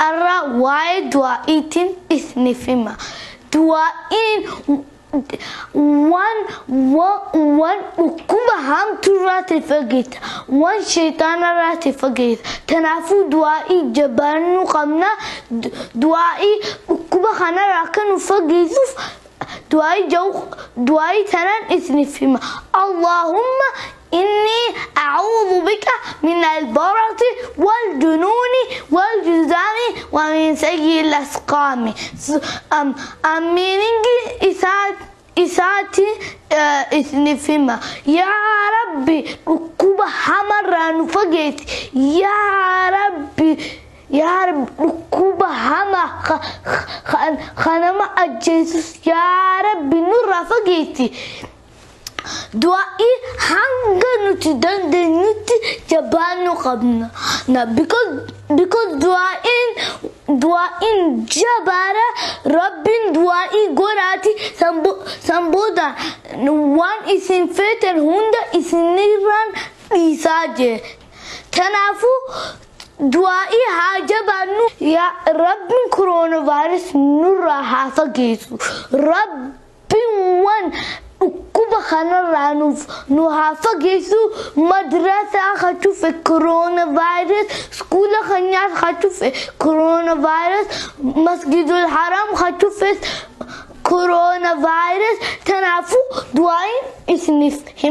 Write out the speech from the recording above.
Arra waa'ee du'aa'iitiin isiniif hima. Du'aa'iin waan dhukkuba hamtuurraa ta'e fageessa. Waan sheexaanarraa ta'e fageessa. Kanaafuu du'aa'ii jabaannuu qabna. Du'aa'ii dhukkuba kanarraa akka nu fageessuuf du'aa'ii tanaan isiniif hima. Allahumma إني أعوذ بك من البرص والجنون والجذام ومن سيء الأسقام. Meaning isaati isiniif hima. Yaa Rabbi, dhukkuba hamarraa nu fageessi. Yaa Rabbi, yaa Rabbi, dhukkuba hamaa kan nama ajjeesus yaa Rabbi nurraa fageessi. Du'aa'ii hanga nuti dandeenyutti jabaannuu qabna. Because du'aa'iin jabaadha. Rabbiin du'aa'ii godhaati san booda waan isin feetan hunda isinirraan dhiisaa jee. Kanaafuu du'aa'ii haa jabaannu. Yaa Rabbiin, coronavirus nurraa haa fageessu. Rabbiin waan dhukkuba kanarraa nu haa fageessu. Madrasaa haa cufe coronavirus, iskuula keenyaas haa cufe coronavirus, Masjidul Haram haa cufe coronavirus. Kanaafuu du'aa'iin isiniif hima.